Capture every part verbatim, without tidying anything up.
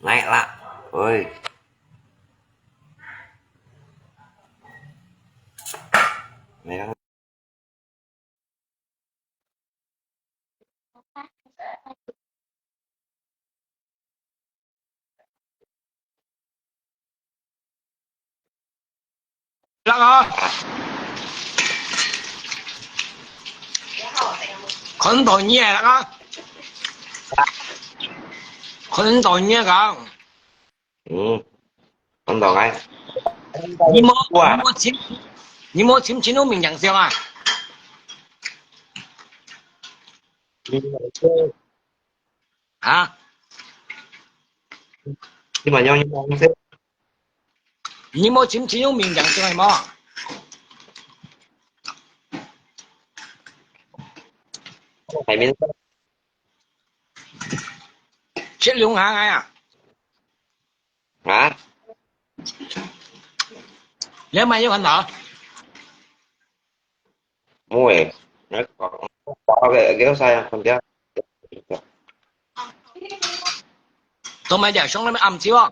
哎啦，喂，没了。那个，看到你那个，看到你个。 嗯，看到哎。你冇，哇，你冇尋，你冇尋清楚面相啊？啊？你問有你問這，你冇尋清楚面相係無？海面上。這兩下哎呀。 啊？你買有看到？冇誒，你講，講个，个啥呀？看下。都買隻上那邊暗酒啊？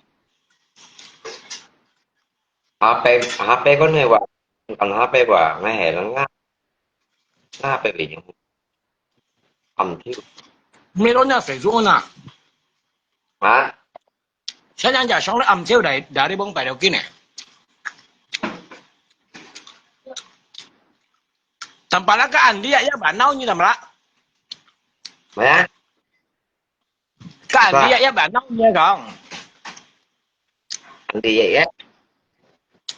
下擺，下擺可能話，講下擺話，𠊎係人啊，下擺袂用。暗酒。沒有那水煮呢？啊？ Siya nyan ja song le am chiu dai, dari bông pai dau kin eh. Tampalak ka andi ya ya banau nyi tampalak. Hả? Ka andi ya ya banau nyi kong. Andi ya ya.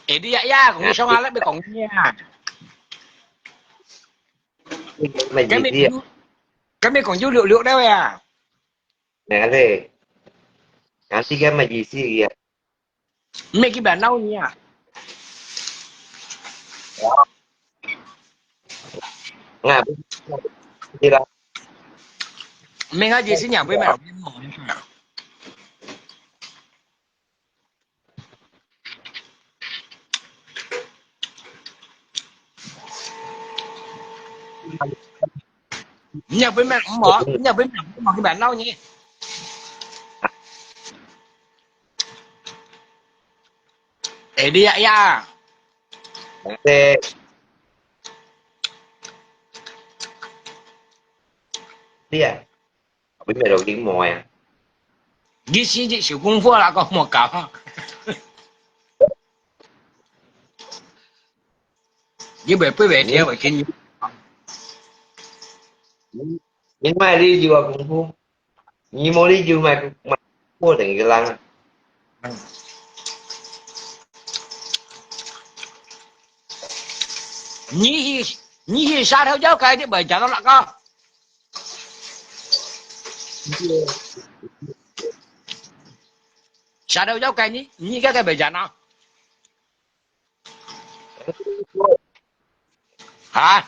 Eh, di ya ya, kong nyi song alak be kong nyi ya. Mày gì kami đi à? Kong, kami kong yu liu liu dau ya. Nè lê. Ngã si kia mà gì si kia. Mẹ cái bà nấu nha. Ngã đi la. Mẹ ngã gì si nhà với mẹ. Nhà bên mẹ không bỏ, nhà bên mẹ không bỏ cái bà nấu nhỉ. Ê đi ya ya. Ê. Đi à. Abis may lagi mo ya. Di si di si kung fu la ko mo ka. Di bai pui bai dia bai kin. Ni mai li jiu a kung fu. Ni mo li jiu mai mai po deng ki lang. Ni hi ni hi sa thau jau kai di bai ja lo la ka. Sa thau jau kai ni, ni ka ka bai ja na. Hả?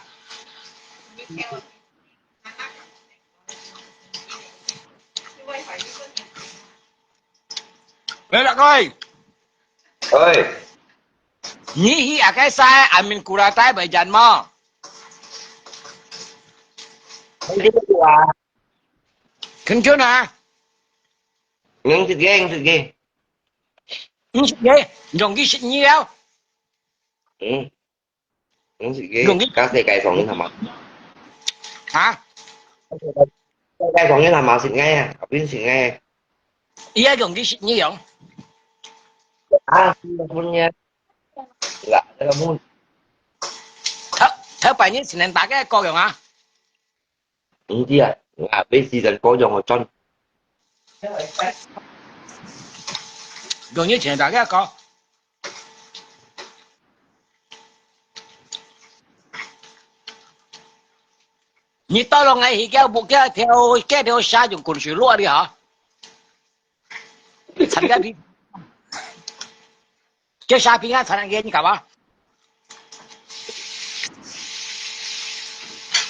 Ê, Lộc ơi. Ơi. Nhi hi à cái sai, à mình cù ra tay bởi dần mà. Không biết à. Không chưa nè. Ngưng thịt ghê, ngưng thịt ghê. Ngưng thịt ghê, dùng cái sịt nhi đâu. Ừ. Ngưng thịt ghê. Dùng cái cá tê cay sống như thế mà. Hả? Cay sống như thế mà xịt ngay à, ở bên xịt ngay. Iya dùng cái sịt nhi dùng. À, không nha. Là, là muốn. Thơ, thơ bài nhi xịt nền tạc cái cô dùng hả? Hindi ah, nga, bê si dân có dòng ở chân. Rồi như thế nào cái có. Như tao lo ngày hi kéo bộ kéo theo kéo theo xa dùng cồn sủi lúa đi hả? Thành cái đi. Cái xa phi ngã thành cái như cả ba.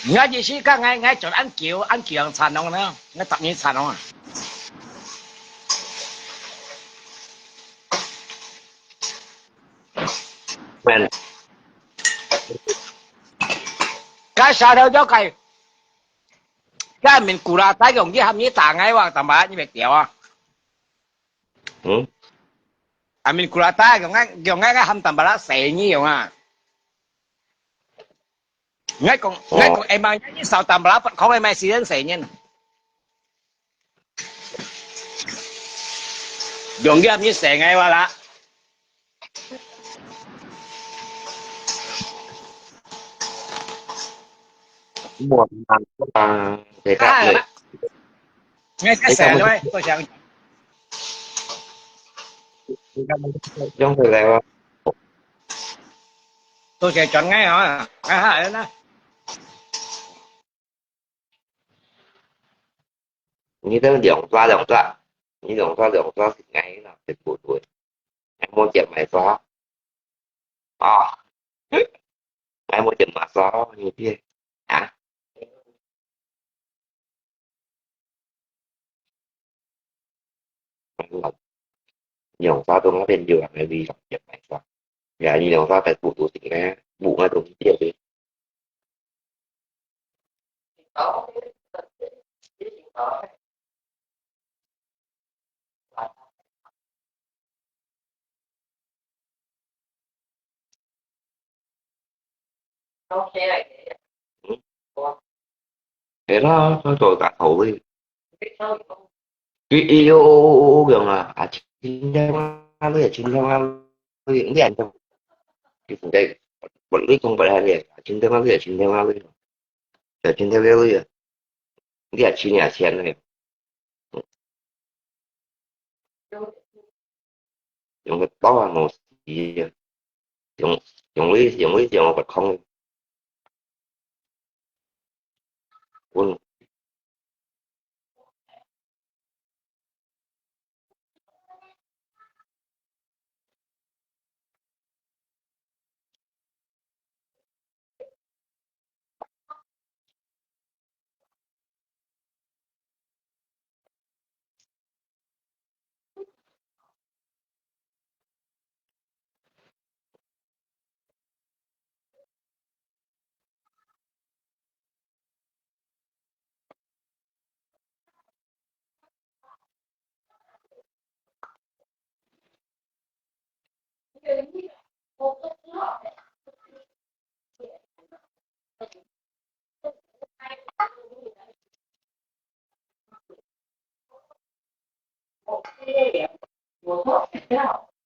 Ngã gì xí các ngày ngày chọn ăn kiểu ăn kiểu ăn sản nông nữa, ngã tập như sản nông à. Amen. Cái xa theo dấu cày. Cái mình cù là tái dòng với hàm như tả ngay vào tầm bá như việc tiểu à. 嗯？Amin kurata，用个用个个喊tambala細人用啊。 𠊎講，𠊎講，哦。Emang你少打不拉不，可能買時間細人。用个你細个話啦。我啊，啊，這个，哎，你看，你看，喂，多謝。你看，用回来了。 多謝轉个啊，啊，好啦。你等兩抓兩抓，你兩抓兩抓是愛啦，全部都。還無錢買抓。啊，𠊎無錢買抓，你知啊？ 用沙東那邊有人來旅遊，也買沙。呀，你用沙在古都城呢，無那東西店的。嗯。係啦，佢做大頭个。佢，佢有，有，有用啊，啊，千條啊，你千條啊，你，你安到，佢應該，我，你講白了，你千條啊，你千條啊，你，就千條啊，你，你也千也千个。 用个刀啊，無事啊。用，用力，用力，用个痛。嗯。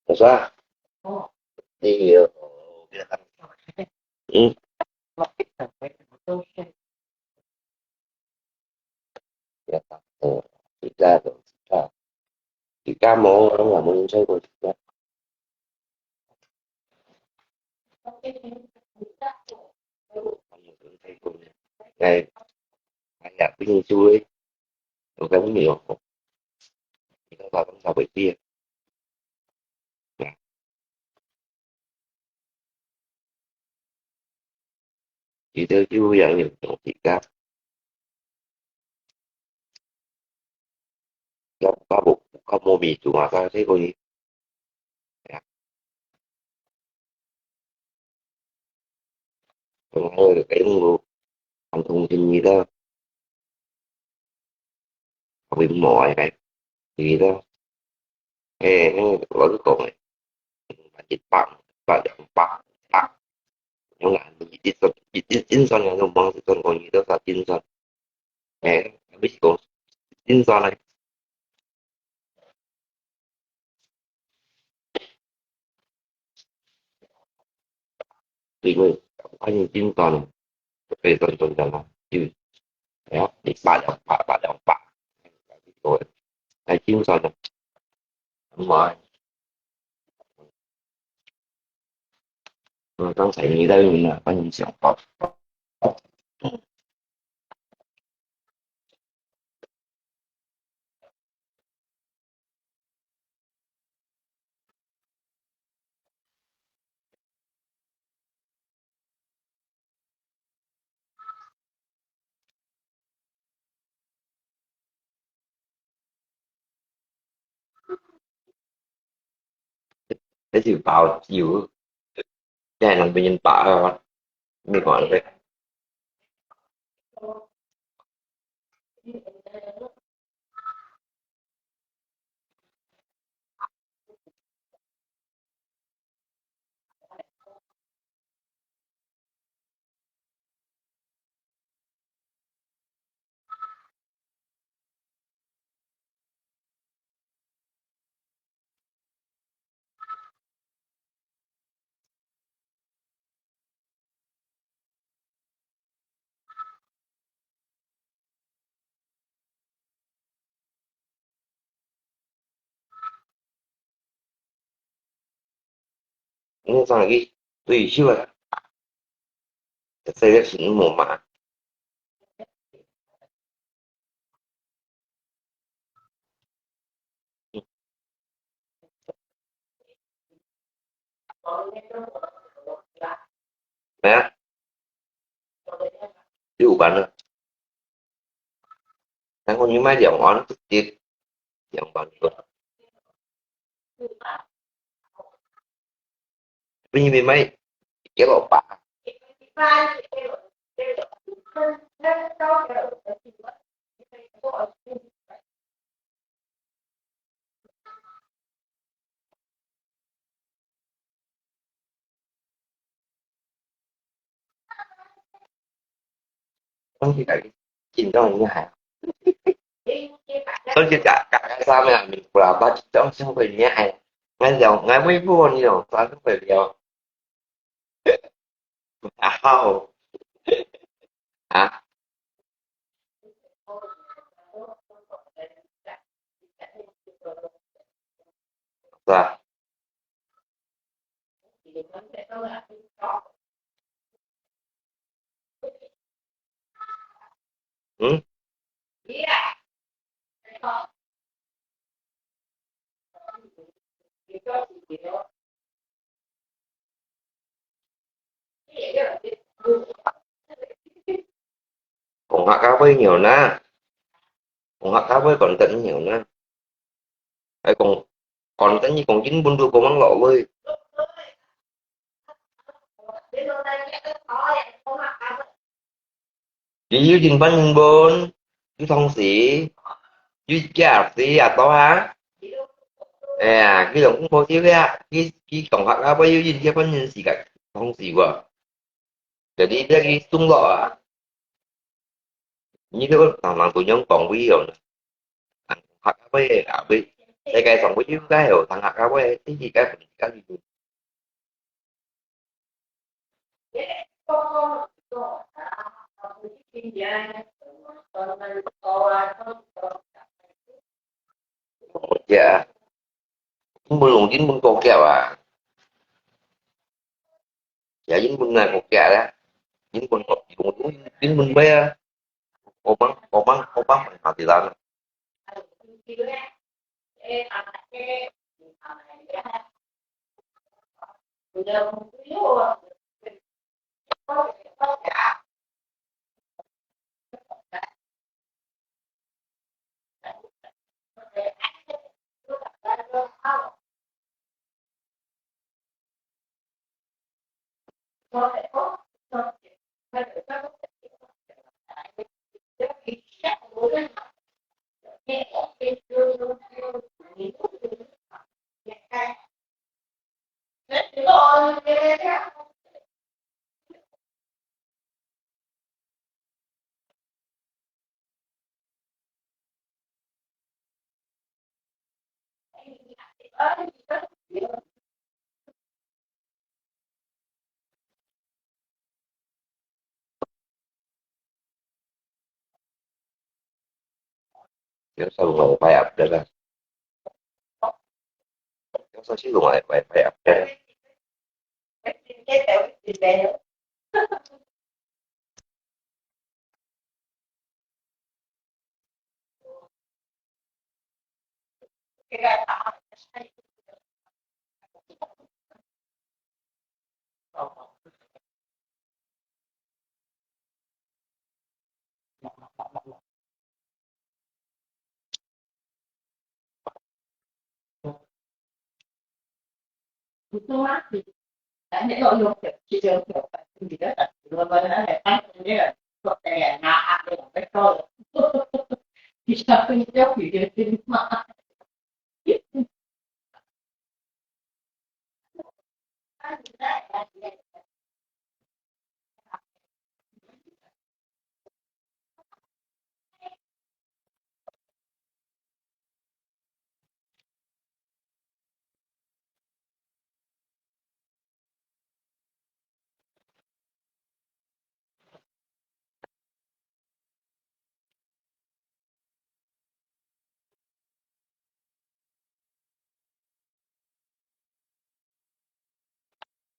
有啥？你有，嗯。 自家就自家，自家無，攏也無人睬過自家。哎，哎呀，不認輸咧，我跟你講，你都搞不搞袂定。 佢兜有影有用自家。也較無，較無味道啊，該，該个，哎呀。 Kung ano, kayo mo, ang tungkol nila. Kami mo ay kay nila. Eh, eh, wag ko eh. Maliit pa, pa, pa, pa. Yung nga, it, it, it, it, insan nga, yung mga sitwasyon ko nila sa insan. Eh, sabi ko, insan ay, 因為反正緊張，所以轉轉轉咯，就，哎呀，你八兩八，八兩八，哎，緊張咯，咁啊，嗯，剛才你在問啊，反正想法。 該就包油，該係人分人包啊，你看咧。你上去退休啊，这个是你无嘛？哎呀，六班了。然后你买两万，直接两万多。不，你买一个老爸。东西家己紧张厉害。东西家家家啥物啊？米布拉巴紧张上会厉害。俺讲俺微博你讲啥都会了。啊好。啊。是吧？嗯？講客家話nhiều啦，講客家話講得nhiều啦。 哎，講，講等於講英文都講毋落去。佢有英文，英文，有同事，有家事啊，到啊。哎呀，佢用公婆少啊，佢，佢講客家話有英文，英文時間同事喎。 Jadi dia gi sung lo ah. Ini tu tanang tu nyong kong wi yo. Tang hak apa eh, apa. Saya kai song wi yo kai yo, tang hak apa eh, tinggi kai pun kai wi. Ya. Mun lùng Yên Bun kok kiap ah. Ya Yên Bun nai kok kiap ah. Yên Bun kok, Yên Bun, Yên Bun bay ah. Kok bang, kok bang, kok bang, mati lan. Yo sa bunga upaya update lah. Yo sa si bunga upaya update.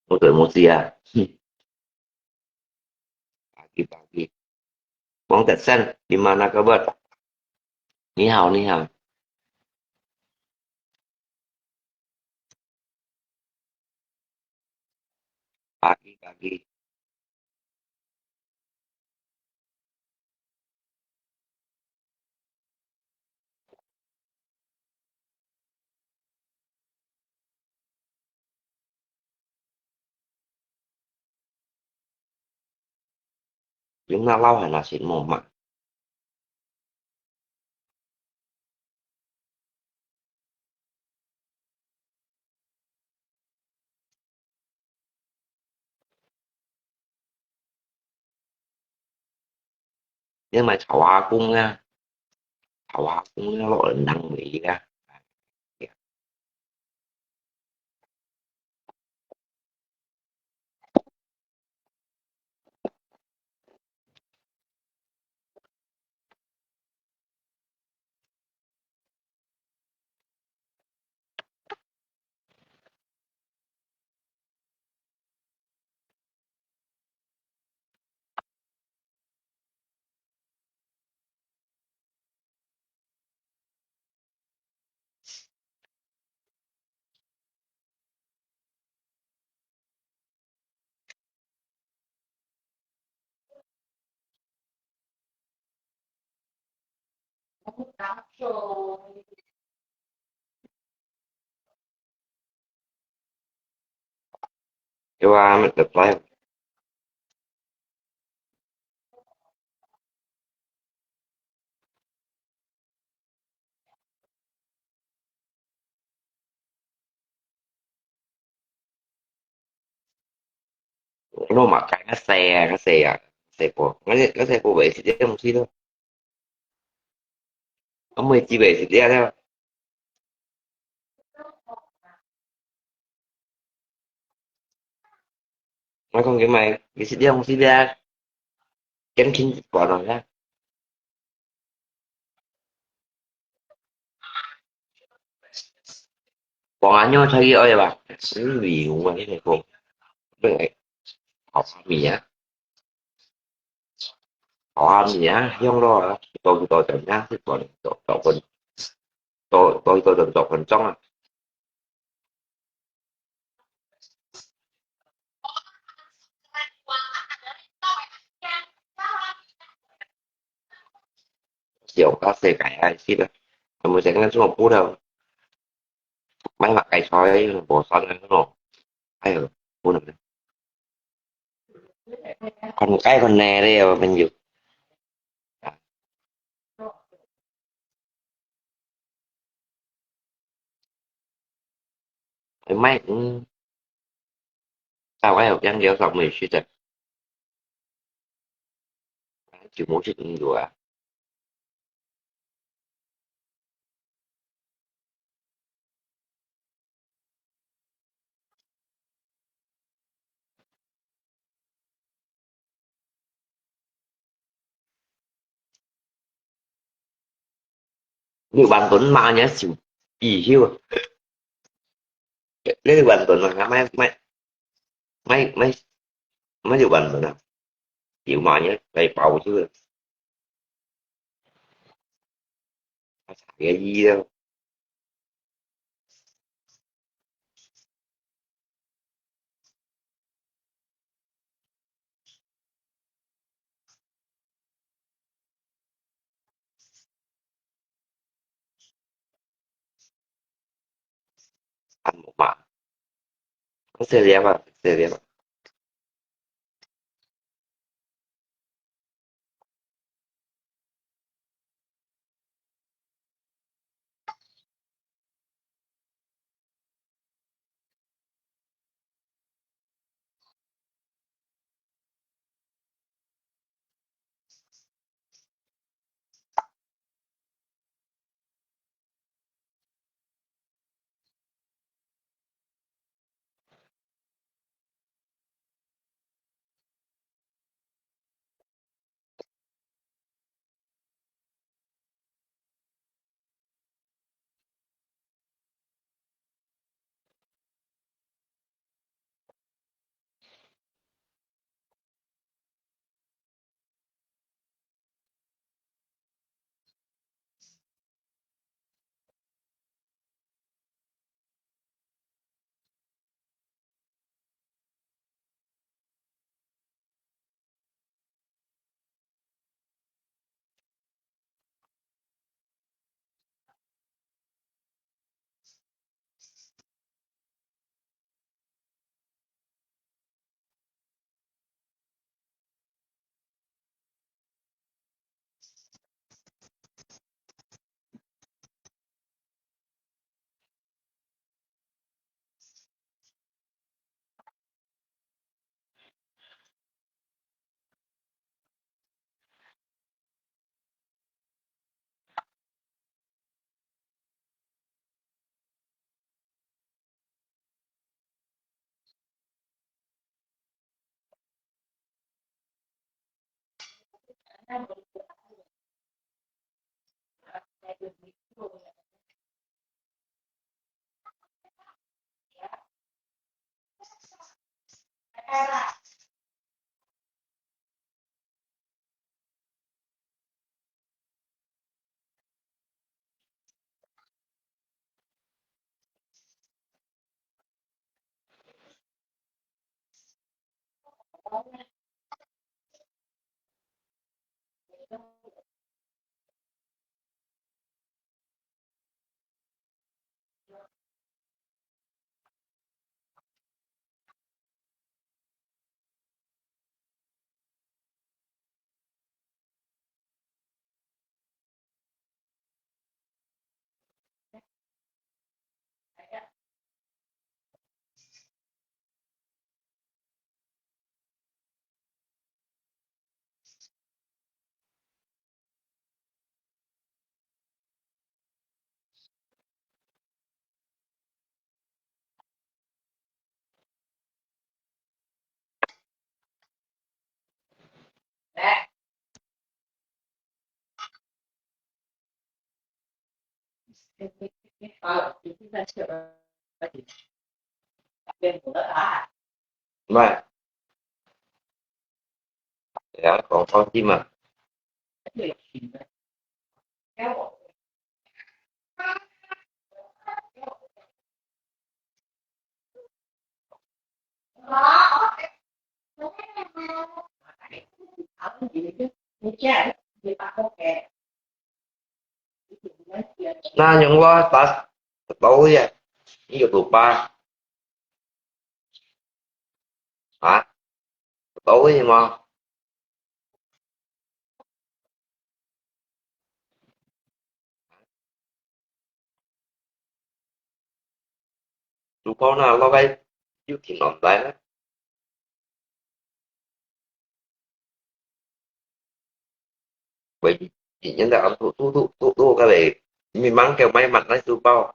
我對無事啊。Pagi, pagi. Bông Tết Sen, di mana kabar? 你好，你好。Pagi, pagi. 你那老汉啊，是麼嘛？你買炒蝦公啊，炒蝦公啊，落人當味啊。Yo, ah, mit the play. 我嘛，該个細啊，个細啊，細波，我細，我細波袂食這東西咯。我妹子袂食這了。我講佢買，佢食這東西咧，減輕一半咯，呀。 放恁樣出去愛吧，水流啊，你來講，本來好阿米啊，好阿米啊，用了啊，多多點樣是做做做分，多多多多做分钟啊。 小个世界啊，是个，我们现在做不了，买嘛该菜，无算了咯。哎哟，不能了。看该看那的，我们就。 Mai, hm, tao ai hok yang liao sọ mui shi de. Ju mu shi hm dua. Ni ban tun ma nya siu pi hiu. Ni ban tun ma mai mai mai mai mai ju ban tun na. Siu ma nya lai pau ju. Ye yi. Ăn một mã. Có xe liếm à? Xe liếm à? Mày, ya, có con tim à? Na nhung wa ta tau ya, ni yo tu pa. Ha? Tau ni ma? Chú Pau na lo cái YouTube online á. Vậy thì nhân đạo tu tu tu tu tu cái này, mình mang kêu may mắn nói chú Pau.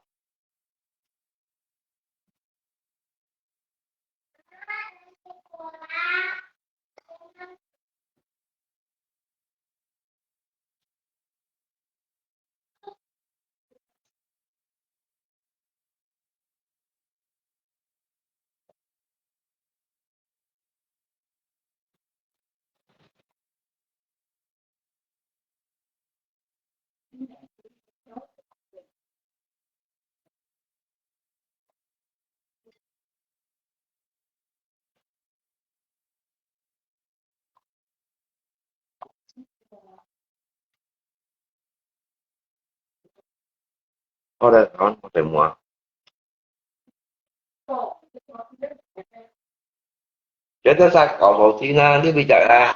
Có đây, có một cái mua. Chết nó sao cậu một tí na, biết bị chạy ra.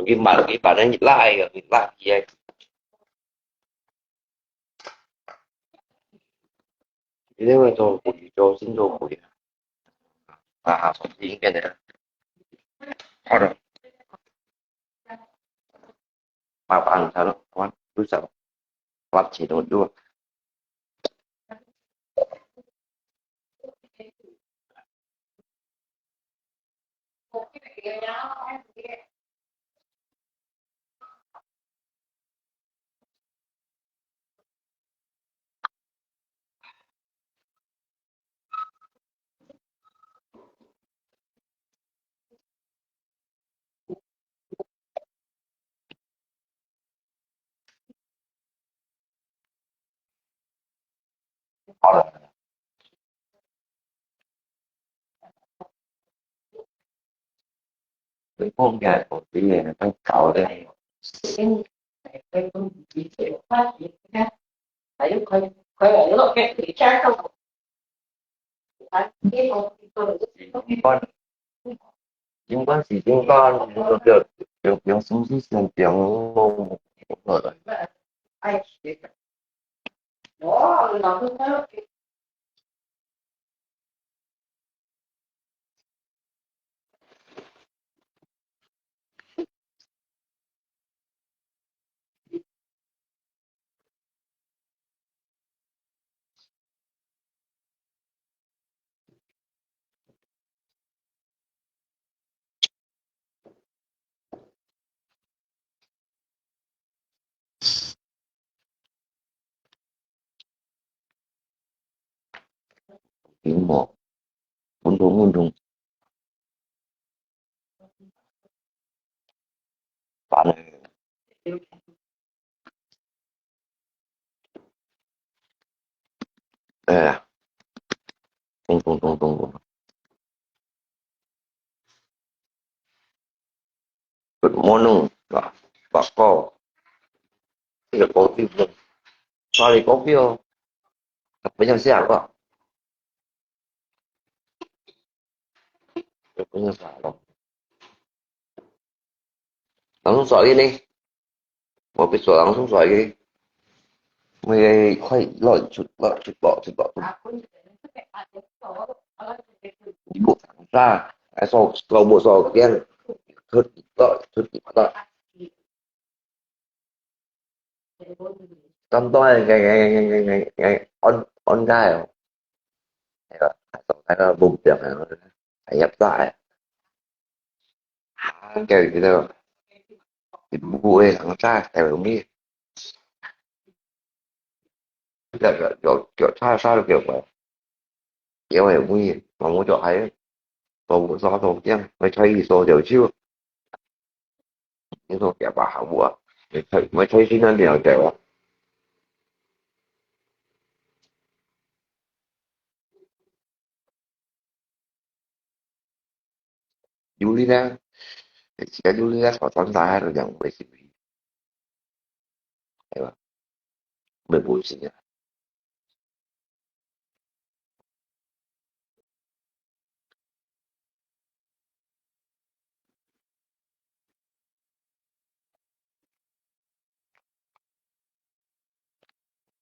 Cái bạn, cái bạn ấy nhịn lại rồi, nhịn lại gì ấy. Thế mà tôi cũng cho xin cho của à, không tin cái này. Có rồi. Mà bạn sao nó quan, cứ sao. Quan chỉ đồ đua. Cái phong trào của cái này nó tăng cầu đây. Con, liên quan gì liên quan, tiếng, tiếng Súng Sít, tiếng Mông. 屏幕，滚筒滚筒，烦了。哎呀，咚咚咚咚咚。Good morning, Pak, Pak Ko. Ini kopi belum? Sorry, kopi oh. Apa yang siap, Pak? Apa yang siap, Pak? Langsung soal ini. Mau pergi langsung soal ini. Mai khai loi chut loi chut loi chut loi. Ibu sa, ai so so bu so kian. Chut loi chut loi. Tâm tôi ngày ngày ngày ngày ngày ngày on on gai. Ai so ai bùng tiang ai nhập tại. Hả, cái gì đó. Thì bu ai lăng sa, cái gì. Cái cái cái cái sa sa cái gì. Cái gì mu, mà mu cho ai. Tôi bu so tôi kian, mai khai so chut. Ni so kia ba ha bu. Mai khai mai khai si nan liang cái. Yuli na, sia yuli na, so tan ta lo yang mai si. Ai ba. Mai bu si ya.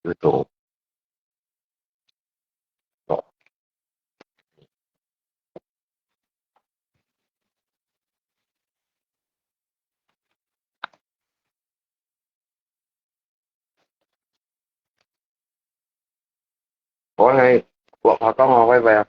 Yu to. Ủa này, ủa họ có ngồi quay về à?